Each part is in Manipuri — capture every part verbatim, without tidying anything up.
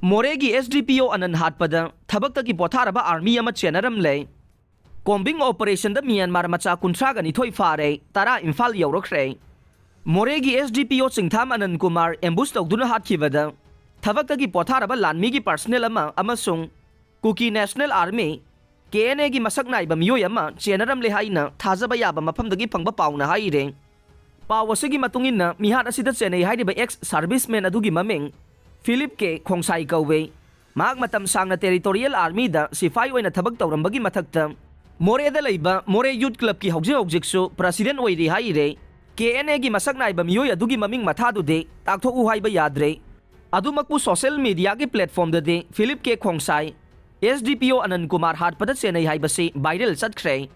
ꯃꯣꯔꯦꯒꯤ ꯑꯦꯁ ꯗꯤ ꯄꯤ ꯑꯣ ꯑꯅꯟ ꯍꯥꯠꯄꯗ ꯊꯕꯛꯇꯒꯤ ꯄꯣꯊꯥꯔꯕ ꯑꯥꯔꯃꯤ ꯑꯃ ꯆꯦꯟꯅꯔꯝꯂꯦ꯫ ꯀꯣꯝꯕꯤꯡ ꯑꯣꯄꯔꯦꯁꯟꯗ ꯃ꯭ꯌꯥꯟꯃꯥꯔ ꯃꯆꯥ ꯀꯨꯟꯊ꯭ꯔꯥꯒ ꯅꯤꯊꯣꯏ ꯐꯥꯔꯦ, ꯇꯔꯥ ꯏꯝꯐꯥꯜ ꯌꯧꯔꯛꯈ꯭ꯔꯦ꯫ ꯃꯣꯔꯦꯒꯤ ꯑꯦꯁ ꯗꯤ ꯄꯤ ꯑꯣ ꯆꯤꯡꯊꯥꯝ ꯑꯅꯟ ꯀꯨꯃꯥꯔ ꯑꯦꯝꯕꯨꯁ ꯇꯧꯗꯨꯅ ꯍꯥꯠꯈꯤꯕꯗ ꯊꯕꯛꯇꯒꯤ ꯄꯣꯊꯥꯔꯕ ꯂꯥꯟꯃꯤꯒꯤ ꯄꯔꯁꯅꯦꯜ ꯑꯃ ꯑꯃꯁꯨꯡ ꯀꯨꯀꯤ ꯅꯦꯁꯅꯦꯜ ꯑꯥꯔꯃꯤ, ꯀꯦ ꯑꯦꯟ ꯑꯦꯒꯤ ꯃꯁꯛ ꯅꯥꯏꯕ ꯃꯤꯑꯣꯏ ꯑꯃ ꯆꯦꯟꯅꯔꯝꯂꯦ ꯍꯥꯏꯅ ꯊꯥꯖꯕ ꯌꯥꯕ ꯃꯐꯝꯗꯒꯤ ꯐꯪꯕ ꯄꯥꯎꯅ ꯍꯥꯏꯔꯦ꯫ ꯄꯥꯎ ꯑꯁꯤꯒꯤ ꯃꯇꯨꯡ ꯏꯟꯅ, ꯃꯤꯍꯥꯠ ꯑꯁꯤꯗ ꯆꯦꯟꯅꯩ ꯍꯥꯏꯔꯤꯕ ꯑꯦꯛꯁ ꯁꯥꯔꯚꯤꯁꯃꯦꯟ ꯑꯗꯨꯒꯤ ꯃꯃꯤꯡ ꯐꯤꯂꯤꯞ ꯀꯦ ꯈꯣꯡꯁꯥꯏ ꯀꯧꯋꯦ꯫ ꯃꯍꯥꯛ ꯃꯇꯝ ꯁꯥꯡꯅ ꯇꯦꯔꯤꯇꯣꯔꯤꯌꯦꯜ ꯑꯥꯔꯃꯤꯗ ꯁꯤꯐꯥꯏ ꯑꯣꯏꯅ ꯊꯕꯛ ꯇꯧꯔꯝꯕꯒꯤ ꯃꯊꯛꯇ, ꯃꯣꯔꯦꯗ ꯂꯩꯕ ꯃꯣꯔꯦ ꯌꯨꯠ ꯀ꯭ꯂꯕꯀꯤ ꯍꯧꯖꯤꯛ ꯍꯧꯖꯤꯛꯁꯨ ꯄ꯭ꯔꯁꯤꯗꯦꯟ ꯑꯣꯏꯔꯤ ꯍꯥꯏꯔꯦ꯫ ꯀꯦ ꯑꯦꯟ ꯑꯦꯒꯤ ꯃꯁꯛ ꯅꯥꯏꯕ ꯃꯤꯑꯣꯏ ꯑꯗꯨꯒꯤ ꯃꯃꯤꯡ ꯃꯊꯥꯗꯨꯗꯤ ꯇꯥꯛꯊꯣꯛꯎ ꯍꯥꯏꯕ ꯌꯥꯗ꯭ꯔꯦ꯫ ꯑꯗꯨꯃꯛꯄꯨ ꯁꯣꯁꯦꯜ ꯃꯤꯗꯤꯌꯥꯒꯤ ꯄ꯭ꯂꯦꯠꯐꯣꯝꯗꯗꯤ ꯐꯤꯂꯤꯞ ꯀꯦ ꯈꯣꯡꯁꯥꯏ, ꯑꯦꯁ ꯗꯤ ꯄꯤ ꯑꯣ ꯑꯅꯟ ꯀꯨꯃꯥꯔ ꯍꯥꯠꯄꯗ ꯆꯦꯟꯅꯩ ꯍꯥꯏꯕꯁꯤ ꯚꯥꯏꯔꯦꯜ ꯆꯠꯈ꯭ꯔꯦ꯫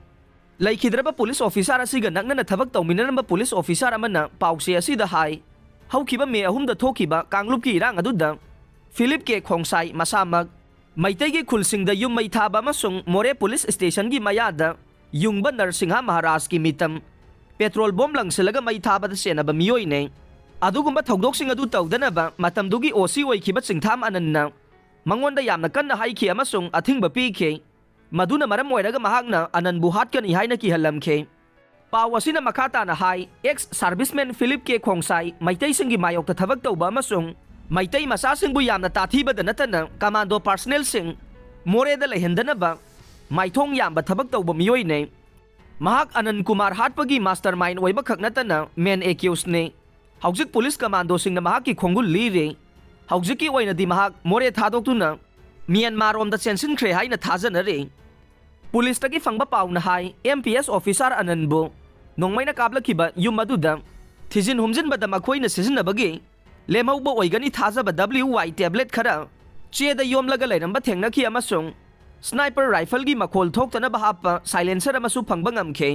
ꯂꯩꯈꯤꯗ꯭ꯔꯕ ꯄꯨꯂꯤꯁ ꯑꯣꯐꯤꯁꯥꯔ ꯑꯁꯤꯒ ꯅꯛꯅꯅ ꯊꯕꯛ ꯇꯧꯃꯤꯟꯅꯔꯝꯕ ꯄꯨꯂꯤꯁ ꯑꯣꯐꯤꯁꯥꯔ ꯑꯃꯅ ꯄꯥꯎꯆꯦ ꯑꯁꯤꯗ ꯍꯥꯏ, ꯍꯧꯈꯤꯕ ꯃꯦ ꯑꯍꯨꯝꯗ ꯊꯣꯛꯈꯤꯕ ꯀꯥꯡꯂꯨꯞꯀꯤ ꯏꯔꯥꯡ ꯑꯗꯨꯗ ꯐꯤꯂꯤꯞ ꯀꯦ ꯈꯣꯡꯁꯥꯏ ꯃꯁꯥꯃꯛ ꯃꯩꯇꯩꯒꯤ ꯈꯨꯜꯁꯤꯡꯗ ꯌꯨꯝ ꯃꯩ ꯊꯥꯕ ꯑꯃꯁꯨꯡ ꯃꯣꯔꯦ ꯄꯨꯂꯤꯁ ꯁ꯭ꯇꯦꯁꯟꯒꯤ ꯃꯌꯥꯗ ꯌꯨꯡꯕ ꯅꯔꯁꯤꯡꯍ ꯃꯍꯥꯔꯥꯖꯀꯤ ꯃꯤꯇꯝ ꯄꯦꯇ꯭ꯔꯣꯜ ꯕꯣꯝ ꯂꯪꯁꯤꯜꯂꯒ ꯃꯩ ꯊꯥꯕꯗ ꯆꯦꯟꯅꯕ ꯃꯤꯑꯣꯏꯅꯦ꯫ ꯑꯗꯨꯒꯨꯝꯕ ꯊꯧꯗꯣꯛꯁꯤꯡ ꯑꯗꯨ ꯇꯧꯗꯅꯕ ꯃꯇꯝꯗꯨꯒꯤ ꯑꯣ ꯁꯤ ꯑꯣꯏꯈꯤꯕ ꯆꯤꯡꯊꯥꯝ ꯑꯅꯟꯅ ꯃꯉꯣꯟꯗ ꯌꯥꯝꯅ ꯀꯟꯅ ꯍꯥꯏꯈꯤ ꯑꯃꯁꯨꯡ ꯑꯊꯤꯡꯕ ꯄꯤꯈꯤ꯫ ꯃꯗꯨꯅ ꯃꯔꯝ ꯑꯣꯏꯔꯒ ꯃꯍꯥꯛꯅ ꯑꯅꯟꯕꯨ ꯍꯥꯠꯀꯅꯤ ꯍꯥꯏꯅ ꯀꯤꯍꯜꯂꯝꯈꯤ꯫ ꯄꯥꯎ ꯑꯁꯤꯅ ꯃꯈꯥ ꯇꯥꯅ ꯍꯥꯏ, ꯑꯦꯛꯁ ꯁꯥꯔꯚꯤꯁꯃꯦꯟ ꯐꯤꯂꯤꯞ ꯀꯦ ꯈꯣꯡꯁꯥꯏ ꯃꯩꯇꯩꯁꯤꯡꯒꯤ ꯃꯥꯌꯣꯛꯇ ꯊꯕꯛ ꯇꯧꯕ ꯑꯃꯁꯨꯡ ꯃꯩꯇꯩ ꯃꯆꯥꯁꯤꯡꯕꯨ ꯌꯥꯝꯅ ꯇꯥꯊꯤꯕꯗ ꯅꯠꯇꯅ ꯀꯃꯥꯟꯗꯣ ꯄꯥꯔꯁꯅꯦꯜꯁꯤꯡ ꯃꯣꯔꯦꯗ ꯂꯩꯍꯟꯗꯅꯕ ꯃꯥꯏꯊꯣꯡ ꯌꯥꯝꯕ ꯊꯕꯛ ꯇꯧꯕ ꯃꯤꯑꯣꯏꯅꯤ꯫ ꯃꯍꯥꯛ ꯑꯅꯟ ꯀꯨꯃꯥꯔ ꯍꯥꯠꯄꯒꯤ ꯃꯥꯁꯇꯔ ꯃꯥꯏꯟ ꯑꯣꯏꯕ ꯈꯛ ꯅꯠꯇꯅ ꯃꯦꯟ ꯑꯦꯀ꯭ꯌꯨꯁꯅꯤ꯫ ꯍꯧꯖꯤꯛ ꯄꯨꯂꯤꯁ ꯀꯃꯥꯟꯗꯣꯁꯤꯡꯅ ꯃꯍꯥꯛꯀꯤ ꯈꯣꯡꯒꯨꯜ ꯂꯤꯔꯤ꯫ ꯍꯧꯖꯤꯛꯀꯤ ꯑꯣꯏꯅꯗꯤ ꯃꯍꯥꯛ ꯃꯣꯔꯦ ꯊꯥꯗꯣꯛꯇꯨꯅ ꯃ꯭ꯌꯥꯟꯃꯥꯔꯔꯣꯝꯗ ꯆꯦꯟꯁꯤꯟꯈ꯭ꯔꯦ ꯍꯥꯏꯅ ꯊꯥꯖꯅꯔꯤ꯫ ꯄꯨꯂꯤꯁꯇꯒꯤ ꯐꯪꯕ ꯄꯥꯎꯅ ꯍꯥꯏ, ꯑꯦꯝ ꯄꯤ ꯑꯦꯁ ꯑꯣꯐꯤꯁꯥꯔ ꯑꯅꯟꯕꯨ ꯅꯣꯡꯃꯩꯅ ꯀꯥꯞꯂꯛꯈꯤꯕ ꯌꯨꯝ ꯑꯗꯨꯗ ꯊꯤꯖꯤꯟ ꯍꯨꯝꯖꯤꯟꯕꯗ ꯃꯈꯣꯏꯅ ꯁꯤꯖꯤꯟꯅꯕꯒꯤ ꯂꯦꯝꯍꯧꯕ ꯑꯣꯏꯒꯅꯤ ꯊꯥꯖꯕ ꯗꯕ꯭ꯂꯤꯎ ꯋꯥꯏ ꯇꯦꯕ꯭ꯂꯦꯠ ꯈꯔ ꯆꯦꯗ ꯌꯣꯝꯂꯒ ꯂꯩꯔꯝꯕ ꯊꯦꯡꯅꯈꯤ ꯑꯃꯁꯨꯡ ꯁ꯭ꯅꯥꯏꯄꯔ ꯔꯥꯏꯐꯜꯒꯤ ꯃꯈꯣꯜ ꯊꯣꯛꯇꯅꯕ ꯍꯥꯞꯄ ꯁꯥꯏꯂꯦꯟꯁꯔ ꯑꯃꯁꯨ ꯐꯪꯕ ꯉꯝꯈꯤ꯫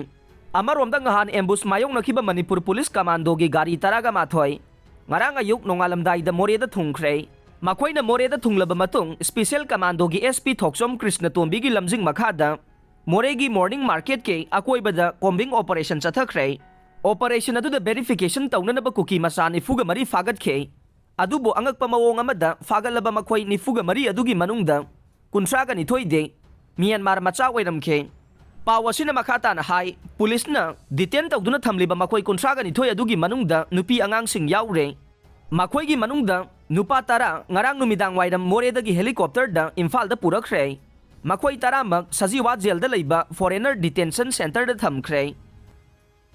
ꯑꯃꯔꯣꯝꯗ, ꯉꯍꯥꯟ ꯑꯦꯝꯕꯨꯁ ꯃꯥꯌꯣꯛꯅꯈꯤꯕ ꯃꯅꯤꯄꯨꯔ ꯄꯨꯂꯤꯁ ꯀꯃꯥꯟꯗꯣꯒꯤ ꯒꯥꯔꯤ ꯇꯔꯥꯒ ꯃꯥꯊꯣꯏ ꯉꯔꯥꯡ ꯑꯌꯨꯛ ꯅꯣꯡꯉꯥꯜꯂꯝꯗꯥꯏꯗ ꯃꯣꯔꯦꯗ ꯊꯨꯡꯈ꯭ꯔꯦ꯫ ꯃꯈꯣꯏꯅ ꯃꯣꯔꯦꯗ ꯊꯨꯡꯂꯕ ꯃꯇꯨꯡ, ꯁ꯭ꯄꯤꯁꯦꯜ ꯀꯃꯥꯟꯗꯣꯒꯤ ꯑꯦꯁ ꯄꯤ ꯊꯣꯛꯆꯣꯝ ꯀ꯭ꯔꯤꯁꯅꯇꯣꯝꯕꯤꯒꯤ ꯂꯝꯖꯤꯡ ꯃꯈꯥꯗ ꯃꯣꯔꯦꯒꯤ ꯃꯣꯔꯅꯤꯡ ꯃꯥꯔꯀꯦꯠꯀꯤ ꯑꯀꯣꯏꯕꯗ ꯀꯣꯝꯕꯤꯡ ꯑꯣꯄꯔꯦꯁꯟ ꯆꯠꯊꯈ꯭ꯔꯦ꯫ ꯑꯣꯄꯔꯦꯁꯟ ꯑꯗꯨꯗ ꯚꯦꯔꯤꯐꯤꯀꯦꯁꯟ ꯇꯧꯅꯅꯕ ꯀꯨꯀꯤ ꯃꯆꯥ ꯅꯤꯐꯨꯒ ꯃꯔꯤ ꯐꯥꯒꯠꯈꯤ꯫ ꯑꯗꯨꯕꯨ ꯑꯉꯛꯄ ꯃꯑꯣꯡ ꯑꯃꯗ ꯐꯥꯒꯠꯂꯕ ꯃꯈꯣꯏ ꯅꯤꯐꯨꯒ ꯃꯔꯤ ꯑꯗꯨꯒꯤ ꯃꯅꯨꯡꯗ ꯀꯨꯟꯊ꯭ꯔꯥꯒ ꯅꯤꯊꯣꯏꯗꯤ ꯃ꯭ꯌꯥꯟꯃꯥꯔ ꯃꯆꯥ ꯑꯣꯏꯔꯝꯈꯤ꯫ ꯄꯥꯎ ꯑꯁꯤꯅ ꯃꯈꯥ ꯇꯥꯅ ꯍꯥꯏ, ꯄꯨꯂꯤꯁꯅ ꯗꯤꯇꯦꯟ ꯇꯧꯗꯨꯅ ꯊꯝꯂꯤꯕ ꯃꯈꯣꯏ ꯀꯨꯟꯊ꯭ꯔꯥꯒ ꯅꯤꯊꯣꯏ ꯑꯗꯨꯒꯤ ꯃꯅꯨꯡꯗ ꯅꯨꯄꯤ ꯑꯉꯥꯡꯁꯤꯡ ꯌꯥꯎꯔꯦ꯫ ꯃꯈꯣꯏꯒꯤ ꯃꯅꯨꯡꯗ ꯅꯨꯄꯥ ꯇꯔꯥ ꯉꯔꯥꯡ ꯅꯨꯃꯤꯗꯥꯡ ꯋꯥꯏꯔꯝ ꯃꯣꯔꯦꯗꯒꯤ ꯍꯦꯂꯤꯀꯣꯞꯇꯔꯗ ꯏꯝꯐꯥꯜꯗ ꯄꯨꯔꯛꯈ꯭ꯔꯦ꯫ ꯃꯈꯣꯏ ꯇꯔꯥꯃꯛ ꯁꯖꯤꯋꯥ ꯖꯦꯜꯗ ꯂꯩꯕ ꯐꯣꯔꯦꯅꯔ ꯗꯤꯇꯦꯟꯁꯟ ꯁꯦꯟꯇꯔꯗ ꯊꯝꯈ꯭ꯔꯦ꯫